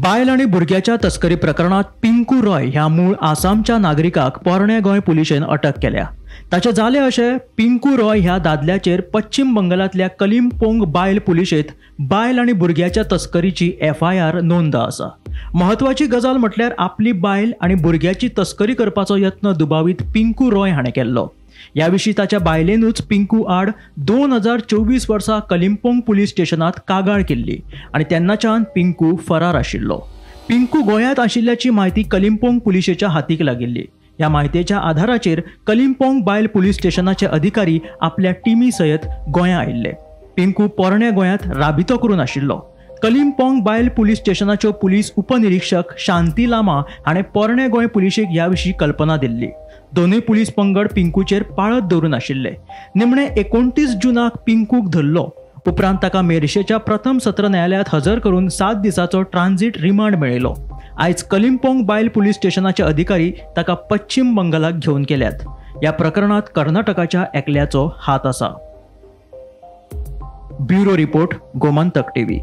बायल आनी भुरग्याच्या तस्करी प्रकरणात पिंकू रॉय ह्या मूळ आसामच्या नागरिकाक पोरणे गोंय पुलिशेन अटक केल्या. ताचें जालें अशें, पिंकू रॉय ह्या दादल्याचेर पश्चिम बंगालांतल्या कलिमपोंग बायल पुलिशेंत बायल आनी भुरग्याच्या तस्करीची एफआयआर नोंद आसा. म्हत्वाची गजाल म्हटल्यार आपली बायल आनी भुरग्याची तस्करी करपाचो यत्न दुबावीत पिंकू रॉय हाणें केल्लो. ह्या विशीं ताच्या बायलेनूच पिंकू आड 2024 वर्सा कलिमपोंग पुलीस स्टेशनात कागाळ केल्ली आनी तेन्नाच्यान पिंकू फरार आशिल्लो. पिंकू गोंयांत आशिल्ल्याची म्हायती कलिमपोंग पुलिशेच्या हातीक लागिल्ली. ह्या म्हायतेच्या आधाराचेर कलिमपोंग बायल पुलीस स्टेशनाचे अधिकारी आपल्या टिमी सयत गोंया आयिल्ले. पिंकू पोरण्या गोंयांत राबितो करून आशिल्लो. कलिमपोंग बायल पुलीस स्टेशनाच्यो पुलीस उपनिरीक्षक शांती लामा हाणें पोरणे गोंय पुलिशेक ह्या विशीं कल्पना दिल्ली. दोनूय पुलीस पंगड पिंकूचेर पाळत दवरून आशिल्ले. निमणे 29 जूनाक पिंकूक धरलो. उपरांत ताका मेरशेच्या प्रथम सत्र न्यायालयांत हजर करून 7 दिसाचो ट्रान्झीट रिमांड मेळयलो. आयज कलिमपोंग बायल पुलीस स्टेशनाचे अधिकारी ताका पश्चिम बंगालाक घेवन गेल्यात. ह्या प्रकरणांत कर्नाटकाच्या एकल्याचो हात आसा. Bureau report, Gomantak TV.